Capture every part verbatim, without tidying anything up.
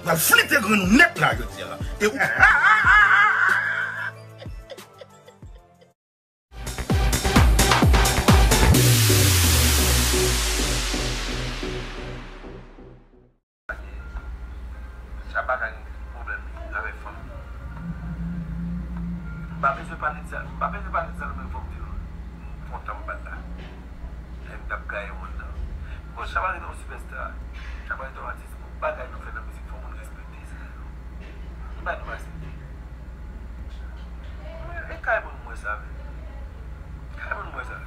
Pral flite grenn ou nèt la jodi a la. E ou Shabba ka gen pwoblèm li avèk fanm. M pa bezwen pale de sa. M pa bezwen pale de sa, non, men fò m di nou. M kontan m pa t la. E m t ap gaye wonn nan. Bon, Shabba rete yon sipèsta. Shabba rete yon atis. Bon, bagay nou fè nan mizik, fò moun respekte sa yo. M pa nou respekte. E kay moun mwen sa, men. Kay moun mwen sa.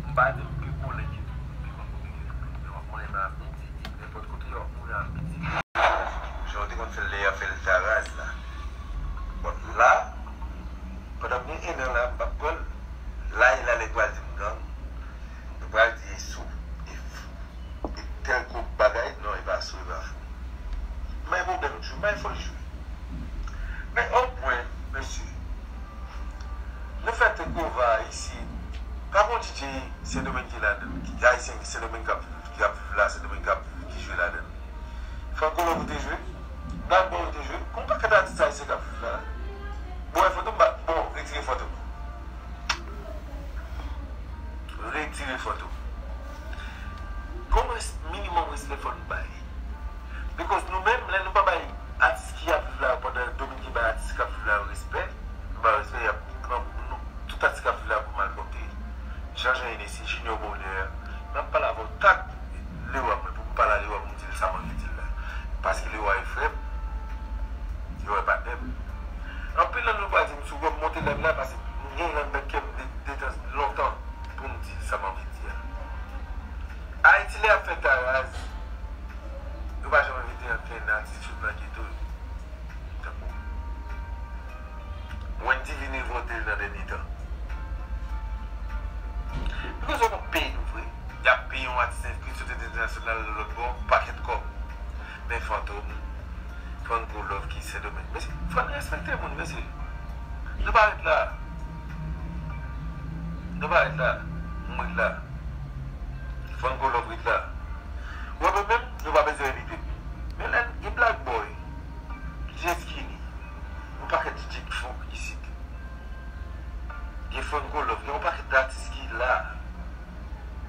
M pa di m pi konnen ki tou, pi konn konnen ki tou. Men w ap mande m a midi, nenpòt kote yo ap mouri a midi. Jan w te konn fè l lè y ap fè l ta raz la. Bon, la, pandan m gen en an la, m p ap pran l. La, e la, lè pral di m gang, nou pral di e sou, e fou, e tèl gwo bagay, non, e pa sou, e pa fou. M bay pwoblèm jou, m bay foli jou. Men o pwen, mesye, nou fè Tekova isi, pa gon D J Sendomeng ki ladan l, ki Ayisyen ki Sendomeng k ap viv, ki ap viv la, Sendomeng k ap viv, ki jwe ladan l. Franco Love ou te jwe, Black Boy ou te jwe, gon pakèt atis ayisyen k ap viv la. Bon, e Fantom, bon, retire Fantom. Retire Fantom. Gon res-, minimòm respè fò n bay. Because nou menm, lè nou pa bay atis ki ap viv la yo pandan Dominiken bay atis k ap viv la yo respè, nou ba yo respè, y ap pran nou, tout atis k ap viv la pou malpwòpte. Jean Jean Hennessy, Junior Bonheur, m ap pale avè w tak Leroy mwen, pou m pale a Leroy pou m di l sa m anvi di l la. Paske Leroy e frè m, Leroy patnè m. Anpil nan nou pral di m sou wè m monte live la, paske m gen yon nan kè m de, de tan lontan pou m di l sa m anvi di a. Ayiti lè y ap fè ta raz, yo pa janm envite ankenn atis sot nan geto yo. Tankou Wendy vin revolte l nan dènye tan. Because yo konn peye nou vre. Y ap peye yon atis ki sot entènasyonal lòt bò, pakèt kòb. Men Fantom, Franco Love ki Sendomeng. Mesye, fò n respekte moun, mesye. Nou pa ret la. Nou pa ret la. M ret la. Franco Love ret la. Ou wè mwen menm, nou pa bezwen envite m. Men lè gen Black Boy, D J Skinny, yon pakèt D J k fòk isit. Gen Franco Love, gen yon pakèt atis ki la.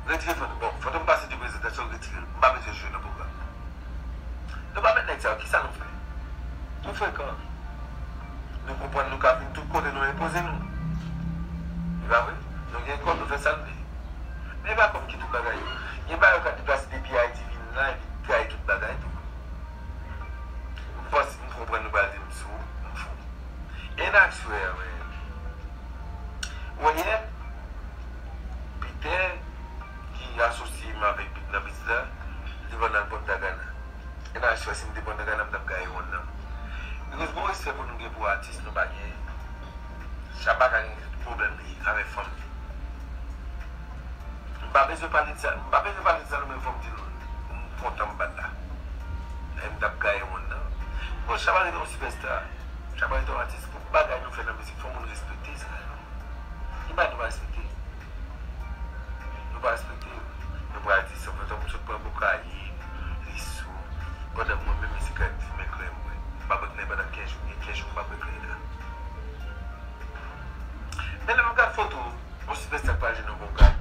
Retire Fantom. Bon, Fantom pase de prezantasyon, retire l. M pa bezwen jwe nan pwogram nan. Nou pa met nèg sa yo, kisa nou fè? Nou frekan. Nou konprann nou ka vin tout kote nou enpoze nou. E pa vre? Nou gen kòb, nou fè sa n vle. Men e pa kòm ki tout bagay. Gen bagay yo ka deplase depi Ayiti vin la, epi trayi tout bagay tou. M panse, m konprann nou pral di m sou, m fou. E n a swè, men. Ou wè yè, Peter, ki asosye m avèk Big nan biznis la, li te pral nan Punta Cana. E n a swè si m te Punta Cana, m t ap gaye wonn nan. Because gon respè pou nou gen pou atis, nou pa gen. Shabba ka gen pwoblèm li avèk fanm li. M pa bezwen pale de sa, m pa bezwen pale de sa, non, men fò m di nou, m kontan m pa t la. E m t ap gaye wonn nan. Bon, Shabba rete yon sipèsta. Shabba rete yon atis. Pou bagay nou fè nan mizik, fò moun respekte sa yo. Ki bagay nou pa respekte? Nou pa respekte yo. Nou pral di se Fantom sot pran Bokayi, li sou. Pandan mwen menm, e sigarèt fimen k rele mwen. M pa bwè kleren pandan kenz jou, gen kenz jou m pa bwè kleren la. Men lè m gad foto, yon sipèsta k pral jwe nan pwogram.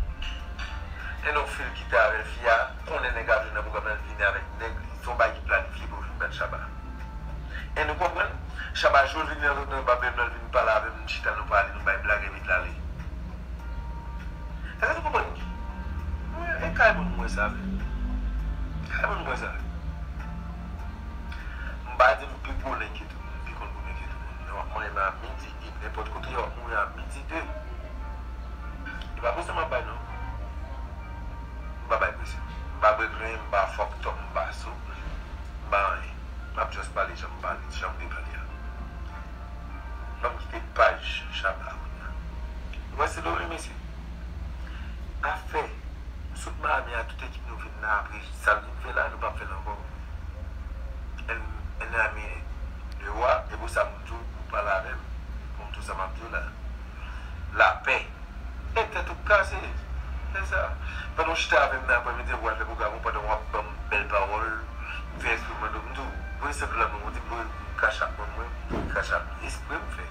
E yon fi l kite avè l, fi a konnen nèg ap jwe nan pwogram nan, l vini avèk nèg li. Se yon bagay ki planifye pou l vin bat Shabba. E nou konprann, Shabba jwe l vini nan, nan babèl nan, l vin pale avè m, nou chita, nou pale, nou bay blag epi l ale. Èske nou konprann? Wi, e kay moun mwen sa, men. Kay moun mwen sa. M pa di m pi gwo nèg ke tout moun, m pi konn konnen ke tout moun. Men w ap mande m a midi, e nenpòt kote, w ap mouri a midi de. E pa prezan m ap bay, non. M pa bay prezan. M pa bwè grenn, m pa fuck top, m pa sou, m pa anyen. M ap just pale jan m pale, jan m vle pale a. Ban m kite paj Shabba a kounye a. Ou wè se dole, mesye. Afè, m sot Miami a, tout ekip nou vin la, apre sa l vin fè la, nou p ap fè l ankò. And, and I mean it. Leroy, e pou sa m di w, ou pale avè m, pou m di w sa m ap di w la. Lapè. E tèt ou kase. Fè sa. Pandan w chita avè m nan aprèmidi, ou pral fè pwogram ou pandan w ap ban m bèl pawòl. M fè espre m mande w, m di w, voye senk dola ban mwen, ou di m voye kachap ban mwen, m voye kachap espre m fè.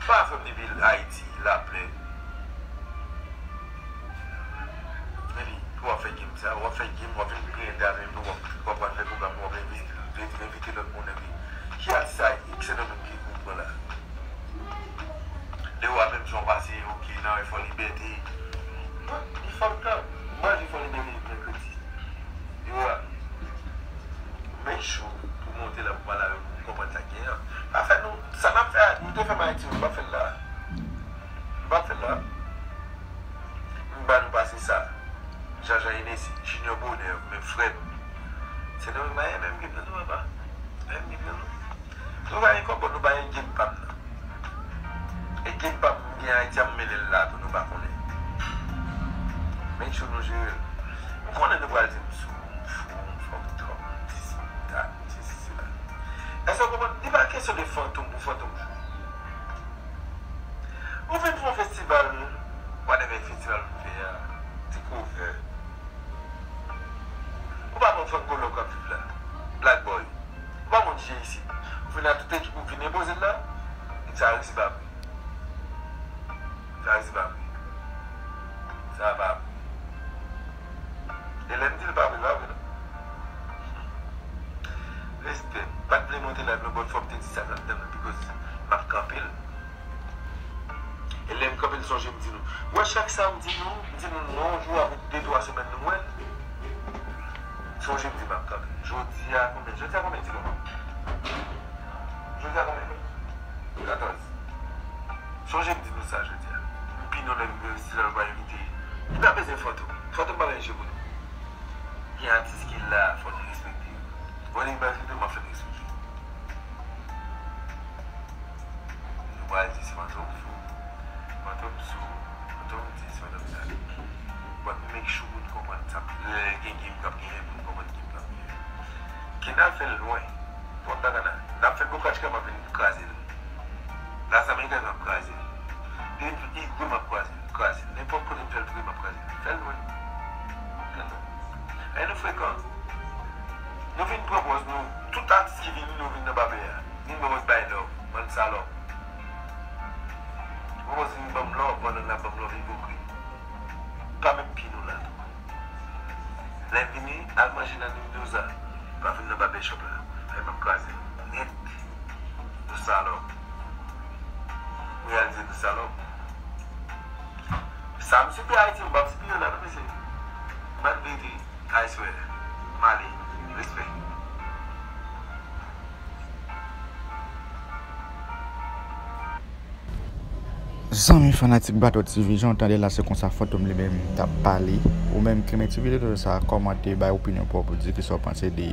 Pa fè m depi Ayiti, Laplèn. Epi, pou w ap fè game sa, w ap fè game, w ap vin plenn avè m, w ap, w ap pral fè pwogram, w ap envite, envite lòt moun, epi ki atis sa, Sendomeng ki ou pran la? Lewa menm jan w pase, ok, nan Fò Libète. Non, li fò l tan. Manje Fò Libète mèkredi. Lewa. Make sure pou monte la pou pale avè m, pou konprann sa k genyen an. Pa fè nou, sa n ap fè a, nou te fè m Ayiti, nou p ap fè l la. Nou p ap fè l la. M ba nou pase sa. Jean Jean Hennessy, Junior Bonheur, men frè m. Se nan menm M M game nan, nou papa. M M game nan, nou. Nou pa gen kòb, nou pa gen game pa m nan. E game pa m, m gen Ayiti a, m mele l la tou, nou pa konnen. Make sure nou jere l. M konnen nou pral di m sou, m fou, m fòk twòp, m dis, m dat, m sesi, sela. Èske w konprann? Li pa kesyon de fantom pou fantom jwe. Ou vin fè yon festival, whatever festival ou fè a, ti cover. Ou pa konn Franco Love k ap viv la, Black Boy. Ou pa konn J A C. Ou vin ak tout ekip ou vin enpoze l la, nèg sa resi pa vre. Sa resi pa vre. Sa pa vre. E lè m di l pa vre, pa vre non. Respè. M pa t vle monte live non, but fò m te di sa nan tan nan, because m ap kanpe l. E lè m kanpe l, sonje m di nou. Wè chak sa m di nou, m di nou non, yon jou avèk de twa semèn nou wè l. Sonje m di m ap kanpe l. Jodi a konbyen? Jodi a konbyen, di non? Jodi a konbyen? Katòz. Sonje m di nou sa jodi a. M pi non lè m, si lè l pa envite. Li pa bezwen fantom. Fantom pa gen je pou nou. Gen atis ki la, fò nou respekte yo. Wè nèg pa envite m, m ap fè n respekte. Nou pral di se fantom fou, fantom sou, fantom di se fantom sa. But make sure pou n konprann sa. Lè gen game k ap genyen, pou n konprann game k ap genyen. Kena fè l lwen. Twòp dakana. N ap fè l bokachika, m ap vin kraze l. Las Americas m ap kraze l. Depi Igwe m ap kraze l. Kraze l. Nenpòt kote m fè l vre, m ap kraze l. Fè l lwen. Fè l lwen. Ay nou frekan. Nou vin pran pòz nou. Tout atis ki vini, nou vin nan babè a. Vin pran pòz bay love. Bann salòp. Pran pòz vin ban m love, pandan n ap ban m love ipokrit. Pa met pye nou la tou. Lè m vini, al manje nan Mendoza. Pa vin nan babè shop la. Ay m ap kraze nou nèt. Nou salòp. Reyalize nou salòp. Sa m sibi Ayiti, m p ap sibi yo la non mesye. Ban verite. I swear. M ale. Respè. Zanmi fanatik Bato T V, jan w tande la, se konsa Fantom li menm t ap pale. Ou menm ki renmen ti videyo sa, kòmante, bay opinyon pa w pou di kisa w panse de